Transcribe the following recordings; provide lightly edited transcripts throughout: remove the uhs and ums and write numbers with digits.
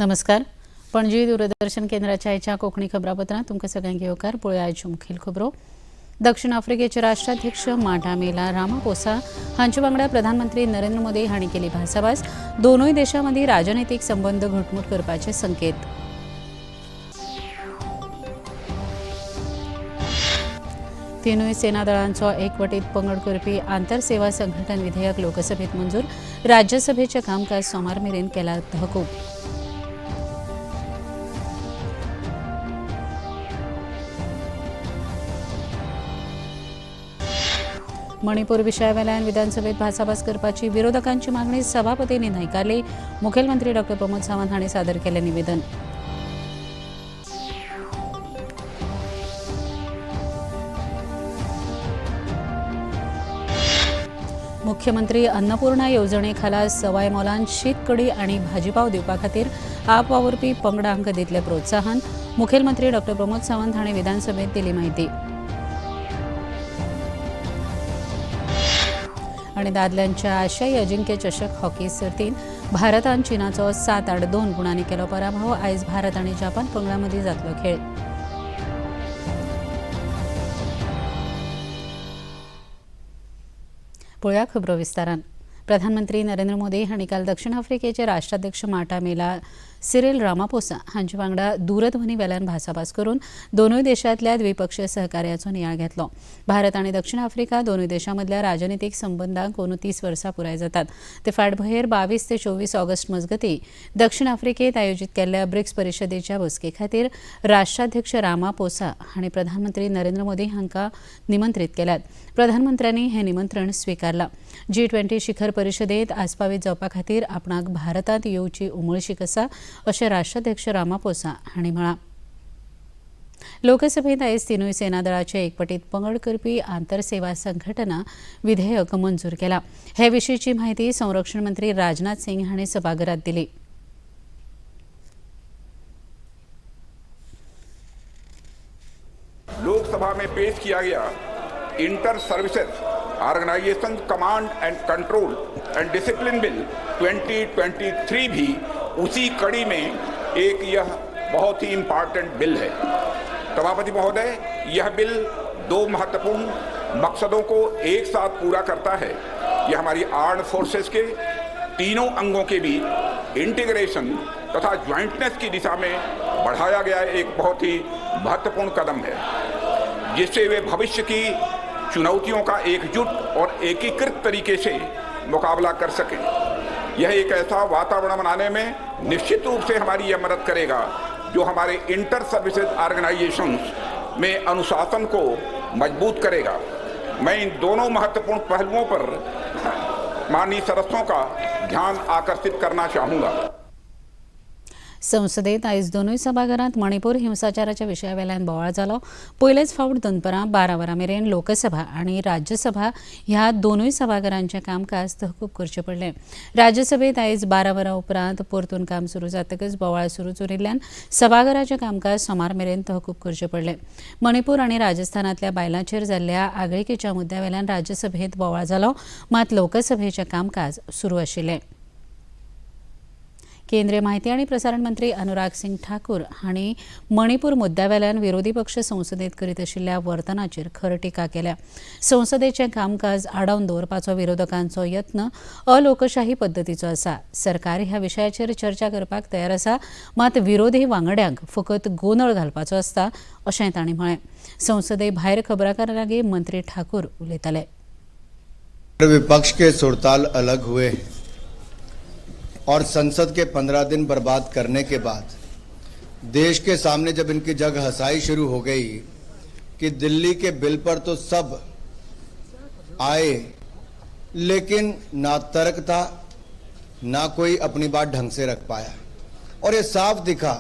नमस्कार. पणजी दूरदर्शन केंद्राच्या आयच्या कोंकणी खबरापत्रांत तुमकां सगळ्यांक येवकार. पळोवया आयच्यो मुखेल खबरो. दक्षिण आफ्रिकेचे राष्ट्राध्यक्ष माटामेला रामापोसा हांचे वांगडा प्रधानमंत्री नरेंद्र मोदी हांणी केली भासाभास. दोनूय देशां मदीं राजनैतीक संबंद घटमूट करपाचे संकेत. तिनूय सेना दळांचो एकवटीत पंगड करपी आंतरसेवा संघटन विधेयक लोकसभेत मंजूर. राज्यसभेचें कामकाज सोमार मेरेन केला तहकूब. मणिपूर विशयावेल्यान विधानसभेत भासाभास करपाची विरोधकांची मागणी सभापतींनी न्हयकारली. मुखेलमंत्री डॉ प्रमोद सावंत हांणी सादर केलें निवेदन. मुख्यमंत्री अन्नपूर्णा येवजणे खाला सवाय मोलान शीतकडी आनी भाजीपाव दिवपा खातीर आप वावुरपी पंगडांक दितले प्रोत्साहन. मुखेलमंत्री डॉ प्रमोद सावंत हांणी विधानसभेत दिली माहिती. आणि दादल्यांच्या आशियाई अजिंक्य चषक हॉकी सर्तीत भारतान चीनाचो 7-2 गुणांनी केलो पराभव. आयज भारत आनी जपान पंगडां मदीं जातलो खेळ. पळोवया खबरो विस्तारान. प्रधानमंत्री नरेंद्र मोदी हांणी काल दक्षिण आफ्रिकेचे राष्ट्राध्यक्ष माटामेला सिरिल रामापोसा हांचे वांगडा दूरध्वनी वेल्यान भासाभास करून दोनूय देशांतल्या द्विपक्षीय सहकार्याचो नियाळ घेतलो. भारत आनी दक्षिण आफ्रिका दोनूय देशां मदल्या राजनितीक संबंदांक अंदू 30 वर्सां पुराय जातात. ते फाटभुंयेर 22 ते 24 ऑगस्ट मजगतीं दक्षिण आफ्रिकेत आयोजीत केल्ल्या ब्रिक्स परिशदेच्या बसके खातीर राष्ट्राध्यक्ष रामापोसा हांणी प्रधानमंत्री नरेंद्र मोदी हांकां निमंत्रीत केल्यात. प्रधानमंत्र्यांनी हें निमंत्रण स्विकारलां. जी 20 शिखर परिशदेत आस्पावीत जावपा खातीर आपणाक भारतांत येवची उमळशीक आसा अशें राष्ट्राध्यक्ष रामापोसा हांणी म्हळां. लोकसभेत आयज तिनूय सेना दळाचे एकवटीत पंगड करपी आंतरसेवा संघटना विधेयक मंजूर केला. हे विशींची माहिती संरक्षण मंत्री राजनाथ सिंग हांणी सभाघरात दिली. लोकसभा में पेश किया Gaya Inter Services Organisation Command and Control and Discipline Bill 2023 भी उसी कड़ी में एक यह बहुत ही इम्पॉर्टेंट बिल है। सभापति महोदय, यह बिल दो महत्वपूर्ण मकसदों को एक साथ पूरा करता है। यह हमारी आर्म्ड फोर्सेस के तीनों अंगों के बीच इंटीग्रेशन तथा ज्वाइंटनेस की दिशा में बढ़ाया गया एक बहुत ही महत्वपूर्ण कदम है, जिससे वे भविष्य की चुनौतियों का एकजुट और एकीकृत तरीके से मुकाबला कर सकें। यह एक ऐसा वातावरण बनाने में निश्चित रूप से हमारी यह मदद करेगा जो हमारे इंटर सर्विसेज ऑर्गेनाइजेशंस में अनुशासन को मजबूत करेगा। मैं इन दोनों महत्वपूर्ण पहलुओं पर माननीय सदस्यों का ध्यान आकर्षित करना चाहूँगा। संसदेत आयज दोनूय सभाघरांत मणिपूर हिंसाचाराच्या विशयावेल्यान बोवाळ जालो. पयलेच फावट दनपरां 12 वरां मेरेन लोकसभा आनी राज्यसभा ह्या दोनूय सभाघरांचें कामकाज तहकूब करचें पडलें. राज्यसभेत आयज 12 वरां उपरांत परतून काम सुरू जातकच बोवाळ सुरूच उरिल्ल्यान सभाघराचें कामकाज सोमार मेरेन तहकूब करचें पडलें. मणिपूर आनी राजस्थानांतल्या बायलांचेर जाल्ल्या आगळिकेच्या मुद्द्यावेल्यान राज्यसभेत बोवाळ जालो, मात लोकसभेचें कामकाज सुरू आशिल्लें. केंद्रीय माहिती आनी प्रसारण मंत्री अनुराग सिंग ठाकूर हांणी मणिपूर मुद्द्यावेल्यान विरोधी पक्ष संसदेत करीत आशिल्ल्या वर्तनाचेर खर टिका केल्या. संसदेचें कामकाज आडावन दवरपाचो विरोधकांचो यत्न अलोकशाही पद्दतीचो आसा. सरकार ह्या विशयाचेर चर्चा करपाक तयार आसा, मात विरोधी वांगड्यांक फकत गोंदळ घालपाचो आसता अशें तांणी म्हळें. संसदे भायर खबराकारां लागीं मंत्री ठाकूर उलयताले. विपक्ष के सुरताल अलग हुए हैं और संसद के 15 दिन बर्बाद करने के बाद देश के सामने जब इनकी जग हंसाई शुरू हो गई कि दिल्ली के बिल पर तो सब आए, लेकिन ना तर्क था, ना कोई अपनी बात ढंग से रख पाया और ये साफ दिखा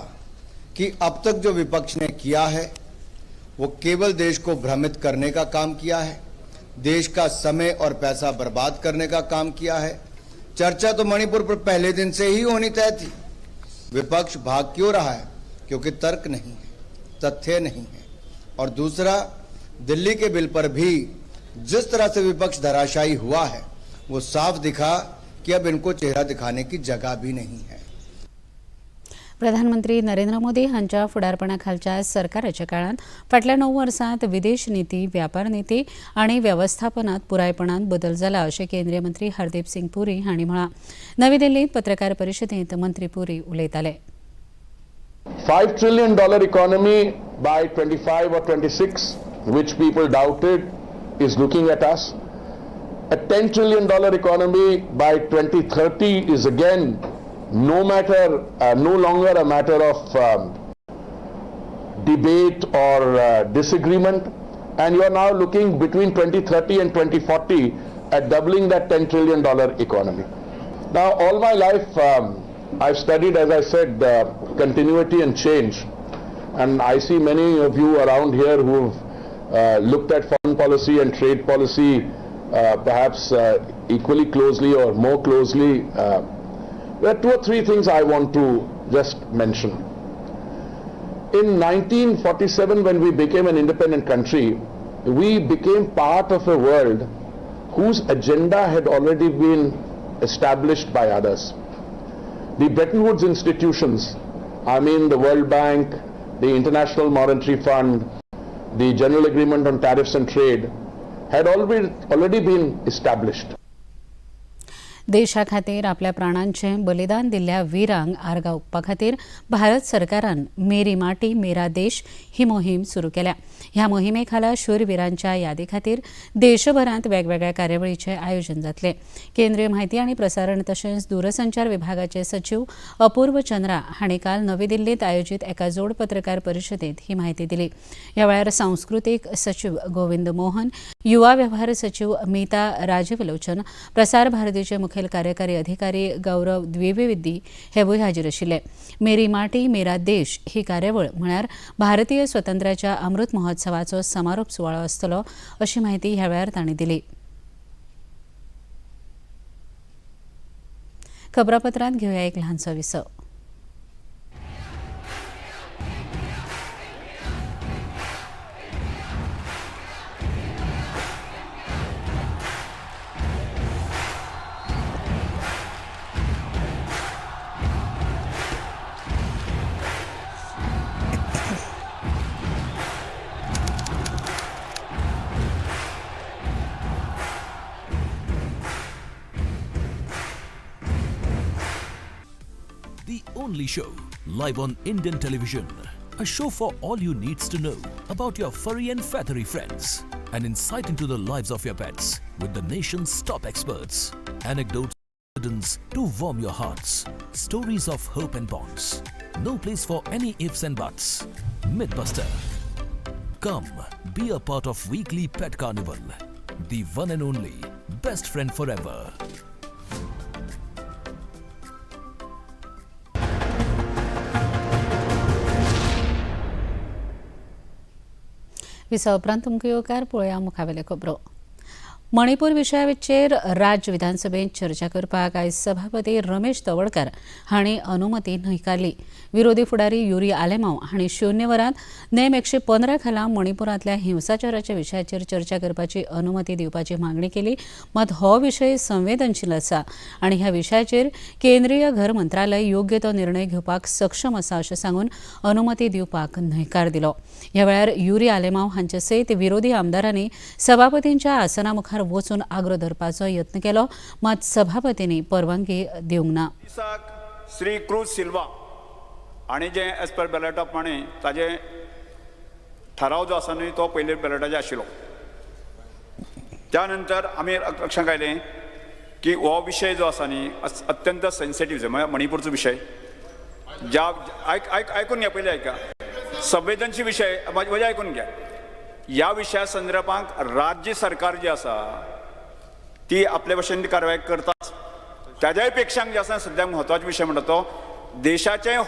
कि अब तक जो विपक्ष ने किया है वो केवल देश को भ्रमित करने का काम किया है, देश का समय और पैसा बर्बाद करने का काम किया है। चर्चा तो मणिपुर पर पहले दिन से ही होनी तय थी। विपक्ष भाग क्यों रहा है? क्योंकि तर्क नहीं है, तथ्य नहीं है। और दूसरा, दिल्ली के बिल पर भी जिस तरह से विपक्ष धराशायी हुआ है, वो साफ दिखा कि अब इनको चेहरा दिखाने की जगह भी नहीं है। प्रधानमंत्री नरेंद्र मोदी हांच्या फुडारपणा खालच्या सरकाराच्या काळांत फाटल्या 9 वर्सांत विदेश नीती, व्यापार नीती आनी वेवस्थापनात पुरायपणान बदल जाला अशें केंद्रीय मंत्री हरदीप सिंग पुरी हांणी म्हळां. नवी दिल्लीत पत्रकार परिशदेंत मंत्री पुरी उलयताले. $5 trillion economy by 25 or 26, which people doubted, is looking at us. A $10 trillion economy by 2030 is again no longer a matter of debate or disagreement, and you are now looking between 2030 and 2040 at doubling that $10 trillion economy. Now, all my life, I've studied, as I said, continuity and change, and I see many of you around here who've looked at foreign policy and trade policy perhaps equally closely or more closely. There are 2 or 3 things I want to just mention. In 1947, when we became an independent country, we became part of a world whose agenda had already been established by others. The Bretton Woods institutions, I mean the World Bank, the International Monetary Fund, the General Agreement on Tariffs and Trade, had already been established. देशा खातीर आपल्या प्राणांचें बलिदान दिल्ल्या विरांक आर्गां ओंपपा खातीर भारत सरकारान Mary माटी मेरा देश ही मोहीम सुरू केल्या. ह्या मोहिमे खाला शूरवीरांच्या यादी खातीर देशभरांत वेगवेगळ्या कार्यावळीचें आयोजन जातलें. केंद्रीय म्हायती आनी प्रसारण तशेंच दूरसंचार विभागाचे सचीव अपूर्व चंद्रा हांणी काल नवी दिल्लींत आयोजीत एका जोड पत्रकार परिशदेंत ही म्हायती दिली. ह्या वेळार सांस्कृतीक सचीव गोविंद मोहन, युवा वेव्हार सचीव मीता राजीवलोचन, प्रसार भारतीचे मुखेल कार्यकारी अधिकारी गौरव द्विवेदी हेवूय हाजीर आशिल्ले. मेरी माटी मेरा देश ही कार्यावळ म्हळ्यार भारतीय स्वातंत्र्याच्या अमृत महोत्सवाचो समारोप सुवाळो आसतलो अशी म्हायती ह्या वेळार तांणी दिली. खबरापत्रांत घेवया एक ल्हानसो विसव. The only show live on Indian television. A show for all you needs to know about your furry and feathery friends. An insight into the lives of your pets with the nation's top experts. Anecdotes incidents to warm your hearts. Stories of hope and bonds. No place for any ifs and buts. Mythbuster. Come, be a part of weekly pet carnival. The one and only best friend forever. विसा उपरांत तुमकां येवकार. पळोवया मुखावेल्यो खबरो. मणिपूर विशयाचेर राज्य विधानसभेंत चर्चा करपाक आयज सभापती रमेश तवडकार हांणी अनुमती न्हयकारली. विरोधी फुडारी युरी आलेमाव हांणी शून्य वरांत नेम 115 खाला मणिपुरांतल्या हिंसाचाराच्या विशयाचेर चर्चा करपाची अनुमती दिवपाची मागणी केली. मात हो विशय संवेदनशील आसा आनी ह्या विशयाचेर केंद्रीय घर मंत्रालय योग्य तो निर्णय घेवपाक सक्षम आसा अशें सांगून अनुमती दिवपाक न्हयकार दिलो. ह्या वेळार युरी आलेमाव हांचे सयत विरोधी आमदारांनी सभापतींच्या आसना मुखार वचून आग्रो धरपाचो यत्न केलो, मात सभापतींनी परवानगी दिवंक ना. दिसाक श्री क्रूज सिल्वा हांणी जें एज पर बॅलेटा प्रमाणे ताजें ठराव जो आसा न्हय तो पयले बॅलेटाचेर आशिल्लो. त्या नंतर आमी लक्षांत आयलें की हो विशय जो आसा न्ही अत्यंत सेन्सिटीव, म्हळ्यार मणिपूरचो विशय ज्या आयक आयक आयकून घ्या, पयलीं आयका, संवेदनशील विशय म्हजें आयकून घ्या. ह्या विशया संदर्भात राज्य सरकार जी आसा ती आपले भशेन कारवाय करताच. ताज्याय पेक्षा जे आसा सद्याक म्हत्वाचो विशय म्हणटा तो देशाचें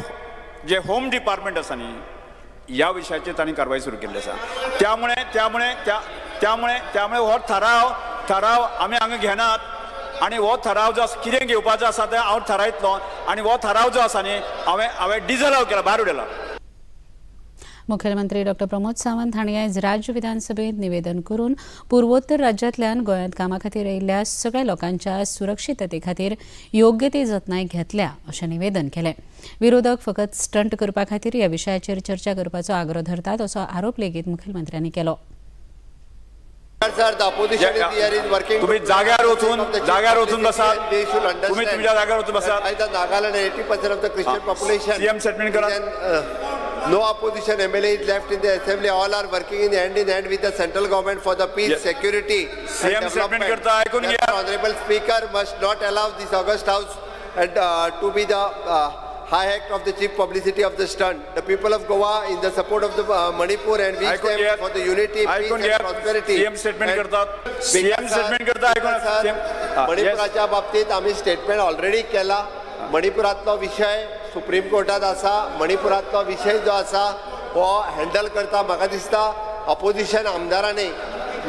जे होम डिपार्टमेंट आसा न्ही ह्या विशयाचेर तांणी कारवाय सुरू केल्ली आसा. त्यामुळे त्यामुळे त्या त्यामुळे त्यामुळे हो ठराव आमी हांगा घेनात आनी हो ठराव जो आसा कितें घेवपाचो आसा तें हांव थारायतलो आनी हो ठराव जो आसा न्ही हांवें डिजलाव केला, भायर उडयला. मुखेलमंत्री डॉ प्रमोद सावंत हांणी आयज राज्य विधानसभेत निवेदन करून पुर्वोत्तर राज्यांतल्यान गोंयांत कामा खातीर आयिल्ल्या सगळ्या लोकांच्या सुरक्षितते खातीर योग्य ती जतनाय घेतल्या अशें निवेदन केलें. विरोधक फकत स्टंट करपा खातीर ह्या विशयाचेर चर्चा करपाचो आग्रो धरतात असो आरोप लेगीत मुखेलमंत्र्यांनी केलो. Sir, the opposition is here is working. तुम्ही जाग्यार वचून बसात. तुम्ही तुमच्या जाग्यार वचून बसात. The Nagaland, 80% of the Christian population. CM statement करा. No opposition MLA is left in the assembly. All are working in hand with the central government for the peace, security and CM statement development. करता, ऐकून घ्या. Therefore, Honorable Speaker must not allow this august house and to be the high act of the chief publicity of the stunt. The people of Goa in the support of the Manipur and wish ऐकून them घ्या. For the unity, peace ऐकून and घ्या. Prosperity. CM statement And करतात. Speaker CM sir, statement करता, ऐकून. Speaker sir, CM, हा, yes. मणिपुराच्या बाबतीत आम्ही स्टेटमेंट ऑलरेडी केला. मणिपुरातलो विशय सुप्रीम कोर्टात आसा. मणिपुरातलो विशय जो आसा हो हँडल करता. म्हाका दिसता ऑपोजिशन आमदारांनी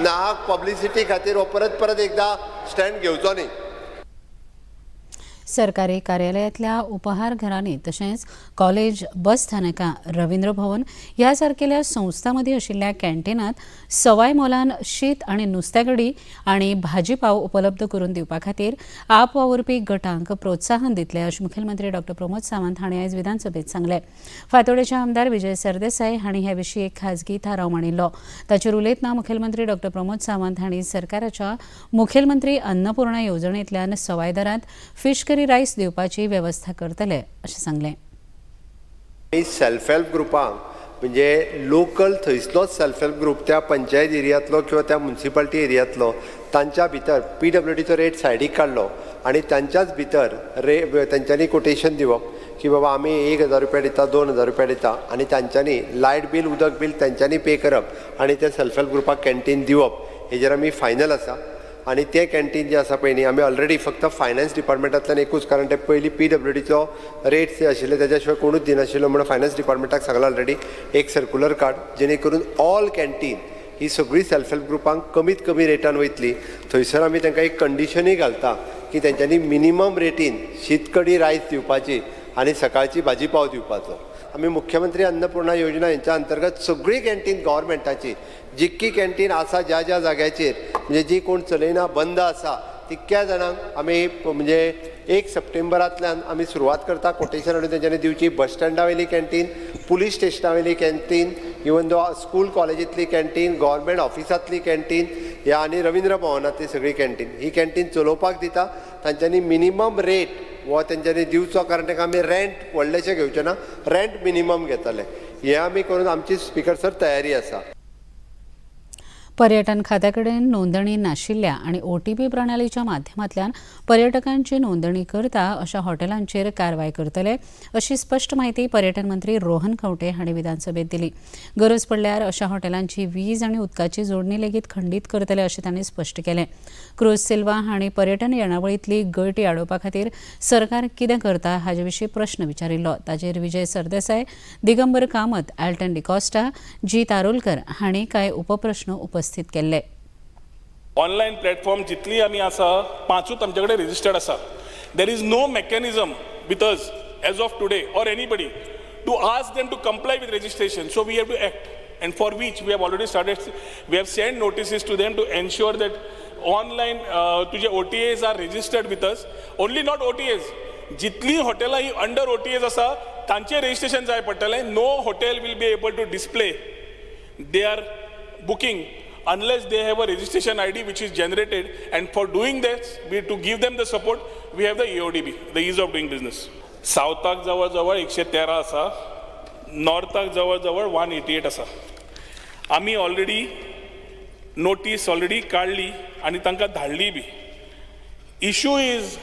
नाहक पब्लिसिटी खातीर हो परत परत एकदा स्टँड घेवचो न्ही. सरकारी कार्यालयांतल्या उपहार घरांनी तशेंच कॉलेज, बस स्थानकां, रवींद्र भवन ह्या सारकेल्या संस्थां मदीं आशिल्ल्या कॅन्टीनात सवाय मोलान शीत आनी नुस्त्याकडी आनी भाजी पाव उपलब्ध करून दिवपा खातीर आप वावुरपी गटांक प्रोत्साहन दितले अशें मुखेलमंत्री डॉ प्रमोद सावंत हांणी आयज विधानसभेत सांगलें. फातोडेचे आमदार विजय सरदेसाय हांणी हे विशीं एक खाजगी थाराव मांडिल्लो. ताचेर उलयतना मुखेलमंत्री डॉ प्रमोद सावंत हांणी सरकाराच्या मुखेलमंत्री अन्नपूर्णा येवजणेंतल्यान सवाय दरांत फिश करी रायस दिवपाची वेवस्था करतले अशें सांगलें. सेल्फ हेल्प ग्रुपांक, म्हणजे लोकल थंयसलोच सेल्फ हेल्प ग्रुप, त्या पंचायत एरियांतलो किंवा त्या मुन्सिपाल्टी एरियांतलो, तांच्या भितर पीडब्ल्यूडीचो रेट सायडीक काडलो आनी तांच्याच भितर रे तेंच्यांनी कोटेशन दिवप की बाबा आमी 1000 रुपया दिता, 2000 रुपया दिता आनी तांच्यांनी लायट बील, उदक बील तेंच्यांनी पे करप आनी त्या सेल्फ हेल्प ग्रुपाक कॅन्टीन दिवप, हेजेर आमी फायनल आसा. आनी तें कॅन्टीन जें आसा पळय न्ही, आमी ऑलरेडी फक्त फायनान्स डिपार्टमेंटांतल्यान एकूच, कारण ते पयलीं पीडब्ल्यूडीचो रेट जे आशिल्ले तेज्या शिवाय कोणूच दिनाशिल्लो, म्हणून फायनान्स डिपार्टमेंटाक सांगलां ऑलरेडी एक सर्कुलर काड, जेणे करून ऑल कॅन्टीन ही सगळी सेल्फ हेल्प ग्रुपांक कमीत कमी रेटान वयतली. थंयसर आमी तांकां एक कंडिशनूय घालता की तेंच्यांनी मिनिमम रेटीन शीत कडी रायस दिवपाची आनी सकाळची भाजी पाव दिवपाचो. आमी मुख्यमंत्री अन्नपूर्णा योजना हेंच्या अंतर्गत सगळी कॅन्टीन गव्हर्मेंटाची जितकी कॅन्टीन आसा ज्या ज्या जाग्याचेर, म्हणजे जी कोण चलयना, बंद आसा, तितक्या जाणांक आमी म्हणजे 1 सप्टेंबरांतल्यान आमी सुरवात करता. कोटेशन हाडून तेंच्यांनी दिवची. बस स्टँडा वयली कॅन्टीन, पुलीस स्टेशना वयली कॅन्टीन, इवन दो स्कूल कॉलेजींतली कॅन्टीन, गव्हर्मेंट ऑफिसांतली कॅन्टीन ह्या आनी रवींद्र भवनांतली सगळी कॅन्टीन, ही कॅन्टीन चलोवपाक दिता. तांच्यांनी मिनिमम रेट हो तेंच्यांनी दिवचो, कारण तांकां आमी रेंट व्हडलेशें घेवचे ना, रेंट मिनिमम घेतले. हें आमी करून आमची, स्पिकर सर, तयारी आसा. पर्यटन खात्या कडेन नोंदणी नाशिल्ल्या आनी ओटीपी प्रणालीच्या माध्यमांतल्यान पर्यटकांची नोंदणी करता अशा हॉटेलांचेर कारवाय करतले अशी स्पश्ट माहिती पर्यटन मंत्री रोहन खंवटे हांणी विधानसभेत दिली. गरज पडल्यार अशा हॉटेलांची वीज आनी उदकाची जोडणी लेगीत खंडीत करतले अशें तांणी स्पश्ट केलें. क्रुज सिल्वा हांणी पर्यटन येणावळींतली गळटी आडोवपा खातीर सरकार कितें करता हाचे विशीं प्रश्न विचारिल्लो. ताचेर विजय सरदेसाय, दिगंबर कामत, अल्टन डिकॉस्टा, जी तारोलकर हांणी कांय उपप्रश्न उपस्थित केल्ले. ऑनलायन प्लॅटफॉर्म जितली आमी आसा, पांचूच आमचे कडेन रजिस्टर्ड आसा. There is no mechanism with us as of today or anybody to ask them to comply with registration, so we have to act, and for which we have already started. We have sent notices to them to ensure that online तुझे OTAs are registered with us only. Not OTAs, जितली हॉटेलां ही under OTAs आसा तांचें registration जाय पडटलें. No hotel will be able to display their booking unless they have a registration ID which is generated, and for doing that, we to give them the support, we have the EODB, the ease of doing business. सावथाक जवळ जवळ 113 आसा, नॉर्थाक जवळ जवळ 188 आसा. आमी already notice already काडली आनी तांकां धाडली बी. इशू is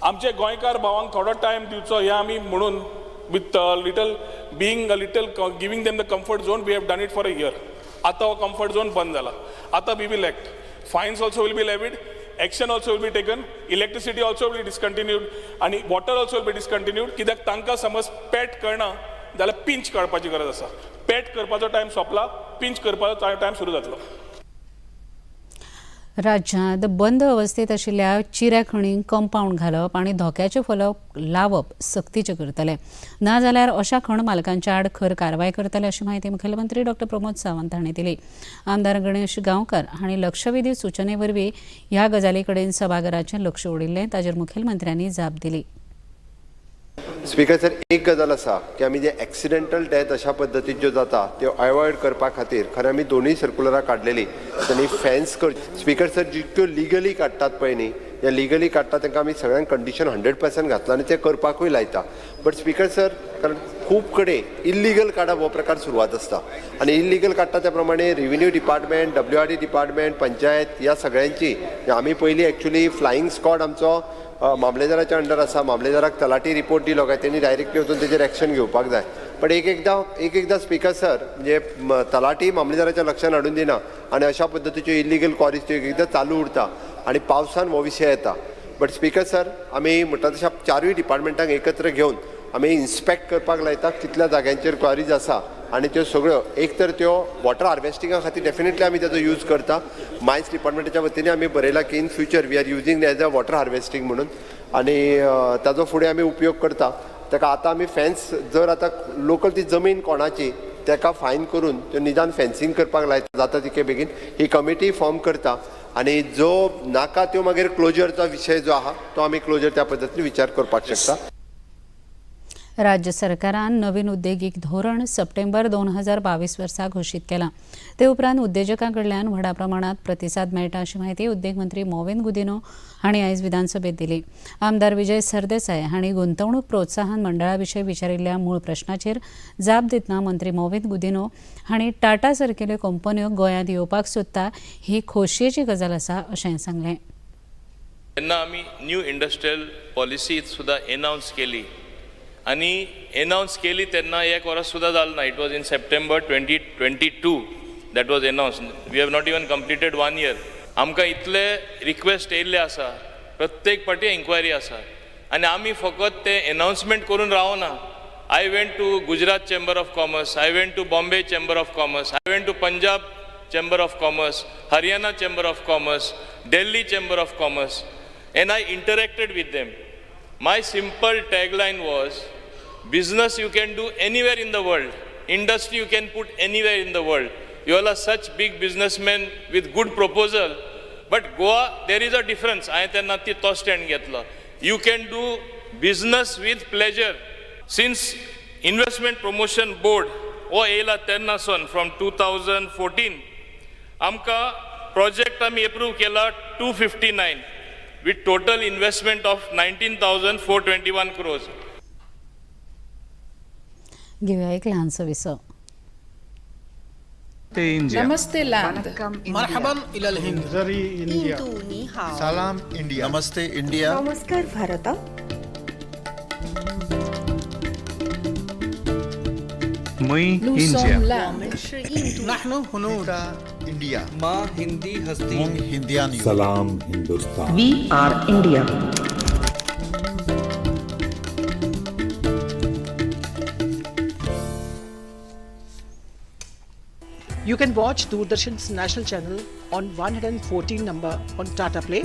आमचे गोंयकार भावांक थोडो टायम दिवचो हें आमी म्हणून with little being a little giving them the comfort zone, we have done it for a year. आतां हो कम्फर्ट झोन बंद जाला. आतां we will act. Fines also will be levied, action also will be taken, electricity also will be discontinued आनी water also will be discontinued, कित्याक तांकां समज पेट कळना जाल्यार पिंच काडपाची गरज आसा. पेट करपाचो टायम सोंपला, पिंच करपाचो टायम सुरू जातलो. राज्यांत बंद अवस्थेत आशिल्ल्या चिऱ्या खणींक कंपावंड घालप आनी धोक्याचे फलक लावप सक्तीचें करतले, नाजाल्यार अशा खण मालकांच्या आड खर कारवाय करतले अशी म्हायती मुखेलमंत्री डॉ प्रमोद सावंत हांणी दिली. आमदार गणेश गांवकार हांणी लक्षवेधी सुचने वरवीं ह्या गजाली कडेन सभाघराचें लक्ष ओडिल्लें. ताचेर मुखेलमंत्र्यांनी जाप दिली. स्पीकर सर, एक गजाल आसा की आमी जे एक्सिडेंटल डेथ अशा पद्दतीन ज्यो जाता त्यो एवॉयड करपा खातीर खरें आमी दोनूय सर्कुलरां काडलेली आनी फेन्स कर. स्पीकर सर, जितक्यो लिगली काडटात पळय न्ही, जे लिगली काडटा तांकां आमी सगळ्यांक कंडिशन 100% घातला आनी ते करपाकूय लायता. बट स्पीकर सर, कारण खूब कडेन इल्लिगल काडप हो प्रकार सुरवात आसता आनी इल्लिगल काडटा त्या प्रमाणे revenue department, WRD department, panchayat ह्या सगळ्यांची आमी पयलीं एक्चुली फ्लायींग स्कॉड आमचो मामलेदाराच्या अंडर आसा. मामलेदाराक तलाठी रिपोर्ट दिलो काय तेणी डायरेक्टली वचून तेजेर एक्शन घेवपाक जाय. पण एक एकदां एक एकदां स्पीकर सर, म्हणजे तलाठी मामलेदाराच्या लक्षान हाडून दिना आनी अशा पद्दतीच्यो इल्लिगल क्वॉरीज त्यो एक एकदां चालू उरता आनी पावसान हो विशय येता. बट स्पीकर सर, आमी म्हणटा तशें चारूय डिपार्टमेंटांक एकत्र घेवन आमी इन्स्पेक्ट करपाक लायता कितल्या जाग्यांचेर क्वॉरीज आसा आनी त्यो सगळ्यो एक तर त्यो वॉटर हार्वेस्टिंगा खातीर डेफिनेटली आमी ताजो यूज करता. मायन्स डिपार्टमेंटाच्या वतीन आमी बरयलां की in future we are using as a water harvesting म्हणून आनी ताजो फुडें आमी उपयोग करता. ताका आतां आमी फेन्स जर आतां लोकल ती जमीन कोणाची ताका फायन करून त्यो निदान फेन्सींग करपाक लायता. जाता तितके बेगीन ही कमिटी फॉर्म करता आनी जो नाका त्यो मागीर क्लोजरचो विशय जो आहा तो आमी क्लोजर त्या पद्दतीन विचार करपाक शकता. राज्य सरकारान नवीन उद्देगीक धोरण सप्टेंबर 2022 वर्सा घोशीत केलां. ते उपरांत उद्देजकां कडल्यान व्हडा प्रमाणात प्रतिसाद मेळटा अशी म्हायती उद्देग मंत्री मॉविन गुदिन्हो हांणी आयज विधानसभेत दिली. आमदार विजय सरदेसाय हांणी गुंतवणूक प्रोत्साहन मंडळा विशीं विचारिल्ल्या मूळ प्रश्नाचेर जाप दितना मंत्री मॉविन गुदिन्हो हांणी टाटा सारकेल्यो कंपन्यो गोंयांत येवपाक सोदता ही खोशयेची गजाल आसा अशें सांगलें. तेन्ना आमी न्यू इंडस्ट्रियल पॉलिसी सुद्दां एनावन्स केली आनी एनावन्स केली तेन्ना एक वर्स सुद्दां जालें ना. It was in September 2022 that was announce. We have not even completed one year. आमकां इतले रिक्वेस्ट येयल्ले आसा, प्रत्येक पाटी एन्क्वायरी आसा आनी आमी फकत ते एनावन्समेंट करून रावना. I went to Gujarat Chamber of Commerce, I went to Bombay Chamber of Commerce, I went to Punjab Chamber of Commerce, Haryana Chamber of Commerce, Delhi Chamber of Commerce, and I interacted with them. My simple tagline was, business you can do anywhere in the world, industry you can put anywhere in the world. You all are such big businessmen with good proposal, but Goa, there is a difference. हांवें तेन्ना ती तो stand घेतलो. You can do business with pleasure. Since Investment Promotion Board हो येयला तेन्नासून from 2014 आमकां project आमी approve केला 259 with total investment of 19,421 crores. घेवया एक ल्हानसो विसव. नमस्ते लैंड. مرحبا إلى الهند. सलाम इंडिया. नमस्ते इंडिया. नमस्कार Bharat. Nous sommes l'Inde. نحن هنود. India. माँ हिंदी हस्ती. हिंदियानी. सलाम Hindustan. We are India. You can watch Doordarshan's national channel on 114 number on Tata Play,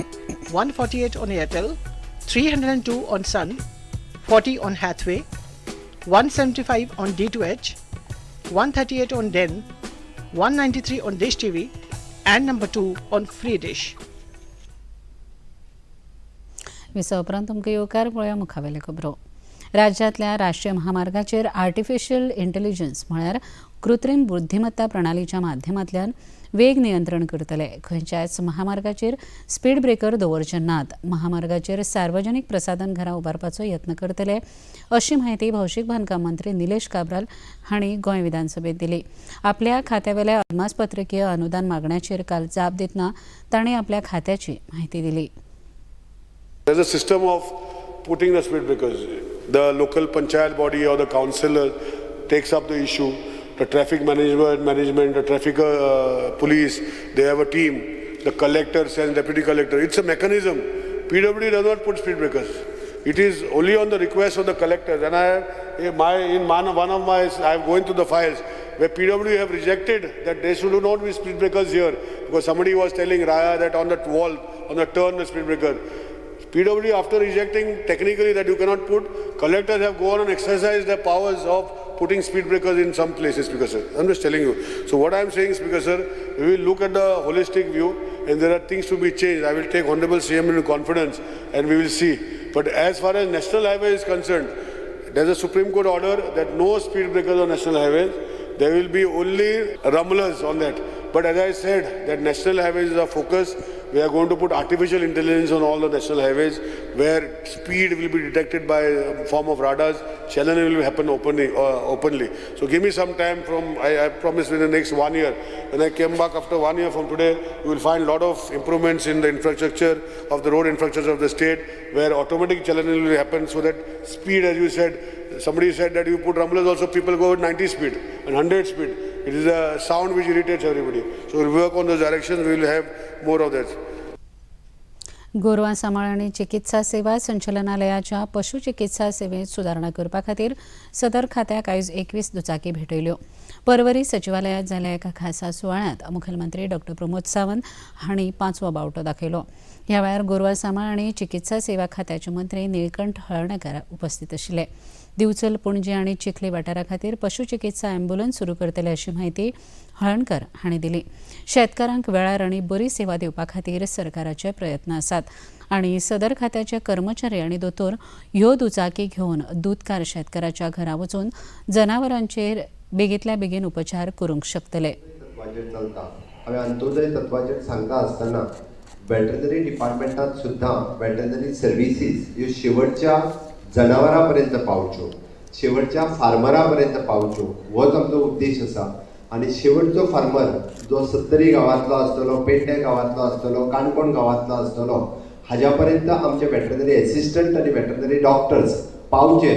148 on Airtel, 302 on Sun, 40 on Hathway, 175 on D2H, 138 on Den, 193 on Dish TV, and number 2 on Free Dish. विसवा उपरांत तुमकां येवकार. पळोवया मुखावेल्यो खबरो. राज्यांतल्या राष्ट्रीय महामार्गाचेर artificial intelligence म्हळ्यार कृत्रीम बुद्धिमत्ता प्रणालीच्या माध्यमांतल्यान वेग नियंत्रण करतले. खंयच्याच महामार्गाचेर स्पीड ब्रेकर दवरचे नात. महामार्गाचेर सार्वजनीक प्रसाधन घरां उबारपाचो यत्न करतले अशी म्हायती भौशीक बांदकाम मंत्री निलेश काब्राल हांणी गोंय विधानसभेत दिली. आपल्या खात्यावेल्या अदमासपत्रकीय अनुदान मागण्याचेर काल जाप दितना तांणी आपल्या खात्याची म्हायती दिली. There's a system of putting the speed breakers. The local panchayat body or the councillor takes up the issue. The traffic management, the traffic police, they have a team. The collector sends deputy collector. It's a mechanism. PWD does not put speed breakers. It is only on the request of the collectors. And I have, my in one of my, I am going through the files. where PW have rejected that there should not be speed breakers here, because somebody was telling Raya that on that wall, on the turn, the speed breaker. PW, after rejecting technically that you cannot put, collectors have gone and exercised their powers of putting speed breakers in some places, Speaker sir. I'm just telling you. So what I'm saying, Speaker sir, we will look at the holistic view and there are things to be changed. I will take Honorable CM into confidence and we will see. But as far as national highway is concerned, there's a Supreme Court order that no speed breakers on national highways. There will be only rumblers on that. But as I said, that national highways is our focus. We are going to put artificial intelligence on all the national highways where speed will be detected by a form of radars. Challenge will happen openly. So give me some time from, I promise within the next 1 year. When I came back after 1 year from today, you will find a lot of improvements in the infrastructure of the road infrastructure of the state where automatic challenge will happen so that speed, as you said, somebody said that you put rumblers also, people go at 90 speed and 100 speed. It is a sound which irritates everybody. So we'll work on those directions, we will have more of that. गोरवां सांबाळ आनी चिकित्सा सेवा संचालनालयाच्या पशु चिकित्सा सेवेत सुदारणा करपा खातीर सदर खात्याक आयज 21 दुचाकी भेटयल्यो. परवरी सचिवालयांत जाल्ल्या एका खासा सुवाळ्यांत मुखेलमंत्री डॉ प्रमोद सावंत हांणी 5वो बावटो दाखयलो. ह्या वेळार गोरवां सांबाळ आनी चिकित्सा सेवा खात्याचे मंत्री निळकंठ हळर्णकर उपस्थित आशिल्ले. दिवचल, पणजे आनी चिखली वाठारा खातीर पशु चिकित्सा ॲम्ब्युलन्स सुरू करतले अशी म्हायती हळर्णकर हांणी दिली. शेतकारांक वेळार आनी बरी सेवा दिवपा खातीर सरकाराचे प्रयत्न आसात आनी सदर खात्याचे कर्मचारी आनी दोतोर ह्यो दुचाकी घेवन दूदकार शेतकाराच्या घरा वचून जनावरांचेर बेगींतल्या बेगीन उपचार करूंक शकतले. तत्वाचेर चलता. हांवें अंत्योदय तत्वाचेर सांगता आसतना वेटरनरी डिपार्टमेंटात सुद्दां वेटरनरी सर्विसीस ह्यो शेवटच्या जनावरां पर्यंत पावच्यो, शेवटच्या फार्मरा पर्यंत पावच्यो, होच आमचो उद्देश आसा. आनी शेवटचो फार्मर जो सत्तरी गांवांतलो आसतलो, पेडणे गांवांतलो आसतलो, काणकोण गांवांतलो आसतलो, हाज्या पर्यंत आमचे वेटरनरी एसिस्टंट आनी वेटरनरी डॉक्टर्स पावचे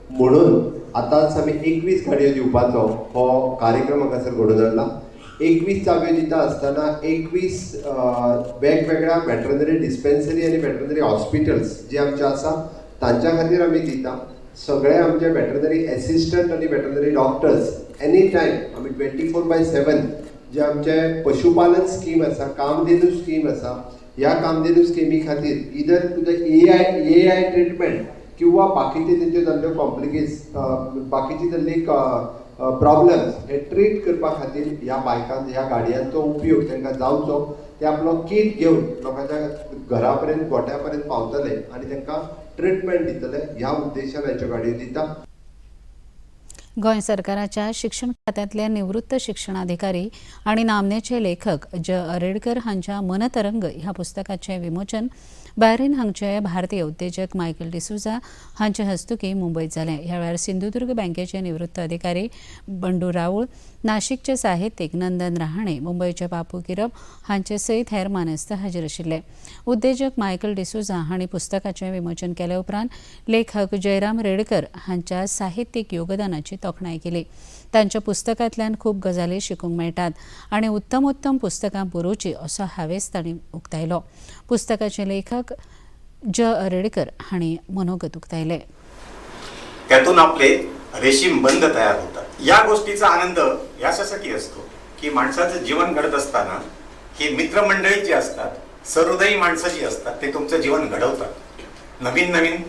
म्हणून आतांच आमी 21 गाडयो दिवपाचो हो कार्यक्रम हांगासर घडोवन हाडला. 21 चावयो दिता आसतना 21 वेगवेगळ्या वेटरनरी डिस्पेन्सरी आनी वेटरनरी हॉस्पिटल्स जे आमचे आसा तांच्या खातीर आमी दिता. सगळे आमचे वेटरनरी एसिस्टंट आनी वेटरनरी डॉक्टर्स एनी टायम आमी 24/7 जे आमचे पशुपालन स्कीम आसा, कामधेनू स्कीम आसा, ह्या कामधेनू स्किमी खातीर either to the AI treatment किंवा बाकीचे तेंच्यो जाल्ल्यो कॉम्प्लिकेट्स, बाकीची जाल्ली प्रॉब्लम्स हे ट्रीट करपा खातीर ह्या बायकां ह्या गाडयांचो उपयोग तांकां जावचो. ते आपलो कीट घेवन लोकांच्या घरा पर्यंत, गोठ्या पर्यंत पावतले आनी तांकां ट्रिटमेंट दितले ह्या उद्देशान ह्याच्यो गाडयो दिता. गोंय सरकाराच्या शिक्षण खात्यांतले निवृत्त शिक्षणाधिकारी आनी नामनेचे लेखक ज अरेडकर हांच्या मनतरंग ह्या पुस्तकाचें विमोचन बॅरीन हांगचे भारतीय उद्देजक मायकल डिसोझा हांचे हस्तुकीं मुंबयत जालें. ह्या वेळार सिंधुदुर्ग बँकेचे निवृत्त अधिकारी बंडू राऊळ, नाशिकचे साहित्यीक नंदन रहाणे, मुंबयचे बापू किरब हांचे सयत हेर मानेस्त हाजीर आशिल्ले. उद्देजक मायकल डिसोझा हांणी पुस्तकाचें विमोचन केले उपरांत लेखक जयराम रेडकर हांच्या साहित्यीक योगदानाची तोखणाय केली. तांच्या पुस्तकांतल्यान खूब गजाली शिकूंक मेळटात आनी उत्तम उत्तम पुस्तकां बरोवची असो हावेस तांणी उक्तायलो. पुस्तकाचे लेखक ज अरेडकर हांणी मनोगत उक्तायलें. त्यातून आपले रेशीम बंध तयार होतात. या गोष्टीचा आनंद याच्यासाठी असतो की माणसाचं जीवन घडत असताना ही मित्रमंडळी जी असतात, सहृदयी माणसं जी असतात, ते तुमचं जीवन घडवतात, नवीन नवीन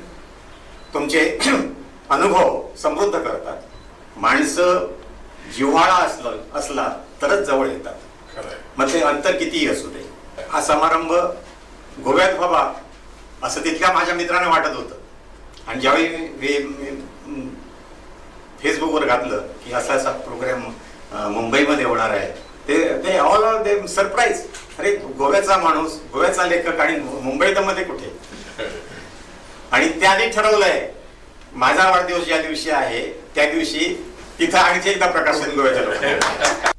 तुमचे अनुभव समृद्ध करतात. माणसं जिव्हाळा असला तरच जवळ येतात, मग ते अंतर कितीही असू दे. हा समारंभ गोव्यात व्हावा असं तिथल्या माझ्या मित्राने वाटत होतं आणि ज्यावेळी मी फेसबुकवर घातलं की असा असा प्रोग्राम मुंबईमध्ये होणार आहे, ते ते ऑल आर they surprise. अरे, गोव्याचा माणूस, गोव्याचा लेखक आणि मुंबईमध्ये कुठे? आणि त्याने ठरवलंय माझा वाढदिवस ज्या दिवशी आहे त्या दिवशी तिथं आणखी एकदा प्रकाशन गोव्याच्या लोकांना.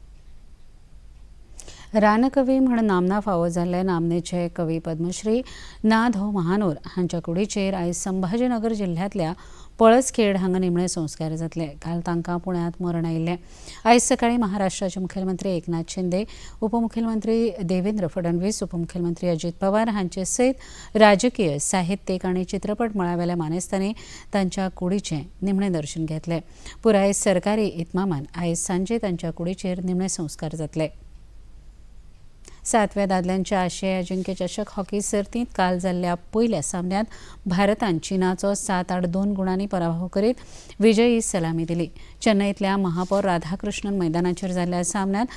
रानकवी म्हण नामना फावो जाल्ले नामनेचे कवी पद्मश्री ना धो महानोर हांच्या कुडीचेर आयज संभाजीनगर जिल्ह्यांतल्या पळसखेड हांगा निमणे संस्कार जातले. काल तांकां पुण्यांत मरण आयिल्लें. आयज सकाळीं महाराष्ट्राचे मुखेलमंत्री एकनाथ शिंदे, उपमुखेलमंत्री देवेंद्र फडणवीस, उपमुखेलमंत्री अजित पवार हांचे सयत राजकीय, साहित्यीक आनी चित्रपट मळावेल्या मानेस्तांनी तांच्या कुडीचें निमणें दर्शन घेतलें. पुराय सरकारी इतमामान आयज सांजे तांच्या कुडीचेर निमणे संस्कार जातले. सातव्या दादल्यांच्या आशियाई अजिंक्य चषक हॉकी सर्तींत काल जाल्ल्या पयल्या सामन्यांत भारतान चीनाचो 7-8-2 गुणांनी पराभव करीत विजयी सलामी दिली. चेन्नईतल्या महापौर राधाकृष्णन मैदानाचेर जाल्ल्या सामन्यांत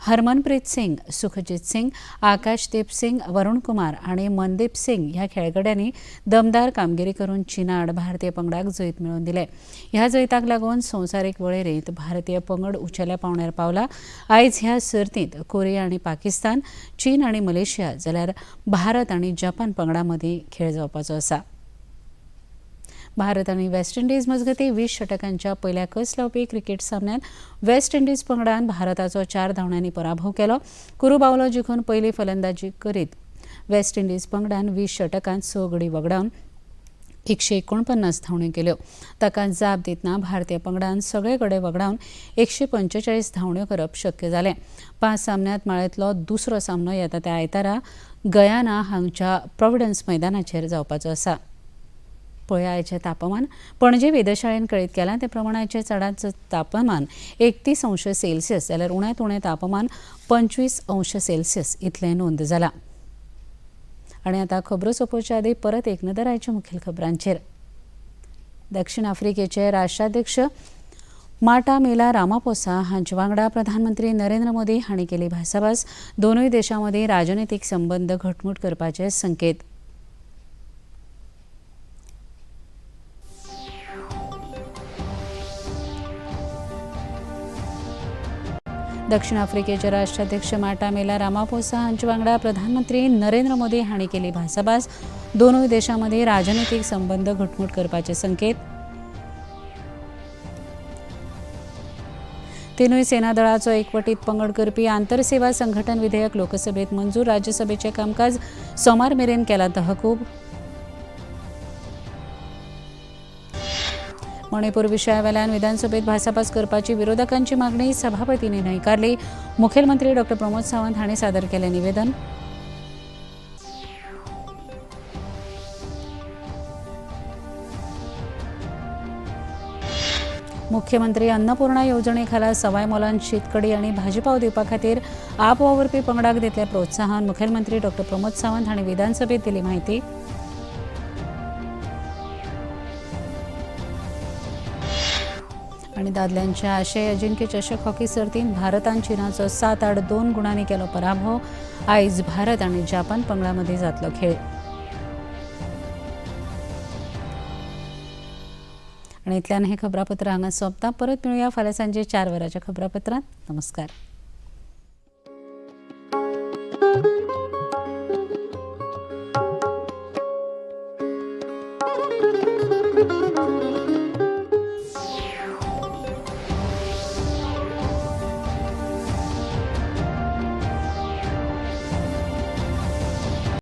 हरमनप्रीत सिंग, सुखजीत सिंग, आकाशदीप सिंग, वरुण कुमार आनी मनदीप सिंग ह्या खेळगड्यांनी दमदार कामगिरी करून चीना आड भारतीय पंगडाक जैत मेळोवन दिलें. ह्या जैताक लागून संवसारीक वळेरेंत भारतीय पंगड उंचेल्या पावंड्यार पावला. आयज ह्या सर्तींत कोरिया आनी पाकिस्तान, चीन आनी मलेशिया जाल्यार भारत आनी जपान पंगडा मदीं खेळ जावपाचो आसा. भारत आनी वेस्ट इंडिज मजगतीं 20 षटकांच्या पयल्या कस लावपी क्रिकेट सामन्यांत वेस्ट इंडिज पंगडान भारताचो 4 धांवड्यांनी पराभव केलो. कुरू बावलो जिखून पयली फलंदाजी करीत वेस्ट इंडिज पंगडान 20 षटकांत 6 गडी वगडावन 149 धांवड्यो केल्यो. ताका जाप दितना भारतीय पंगडान सगळे गडे वगडावन 145 धांवड्यो करप शक्य जालें. 5 सामन्यांत माळेंतलो दुसरो सामनो येता त्या आयतारा गयाना हांगच्या प्रोविडन्स मैदानाचेर जावपाचो आसा. पळया आयचें तापमान. पणजे वेधशाळेन कळीत केलां ते प्रमाण आयचें चडांत चड तापमान 31 अंश सेल्सियस जाल्यार उण्यांत उणें तापमान 25 अंश सेल्सियस इतलें नोंद जालां. आनी आतां खबरो सोंपोवच्या आदीं परत एक नदर आयच्या मुखेल खबरांचेर. दक्षिण आफ्रिकेचे राष्ट्राध्यक्ष माटामेला रामापोसा हांचे वांगडा प्रधानमंत्री नरेंद्र मोदी हांणी केली भासाभास. दोनूय देशां मदीं राजनितीक संबंद घटमूट करपाचे संकेत. दक्षिण आफ्रिकेचे राष्ट्राध्यक्ष माटामेला रामापोसा हांचे वांगडा प्रधानमंत्री नरेंद्र मोदी हांणी केली भासाभास. दोनूय देशां मदीं राजनितीक संबंद घटमूट करपाचे संकेत. तिनूय सेना दळाचो एकवटीत पंगड करपी आंतरसेवा संघटन विधेयक लोकसभेत मंजूर. राज्यसभेचें कामकाज सोमार मेरेन केलां तहकूब. मणिपूर विशयावेल्यान विधानसभेत भासाभास करपाची विरोधकांची मागणी सभापतींनी न्हयकारली. मुखेलमंत्री डॉ प्रमोद सावंत हांणी सादर केलें निवेदन. मुख्यमंत्री अन्नपूर्णा येवजणे खाला सवाय मोलान शीतकडी आनी भाजीपाव दिवपा खातीर आप वावुरपी पंगडाक दितले प्रोत्साहन. मुखेलमंत्री डॉ प्रमोद सावंत हांणी विधानसभेत दिली म्हायती. आनी दादल्यांच्या आशियाई अजिंक्य चषक हॉकी सर्तींत भारतान चीनाचो 7-8-2 गुणांनी केलो पराभव. आयज भारत आनी जपान पंगडा मदीं जातलो खेळ. आनी इतल्यान हें खबरापत्र हांगा सोंपता. परत मेळुया फाल्यां सांजे 4 वरांच्या खबरापत्रांत. नमस्कार.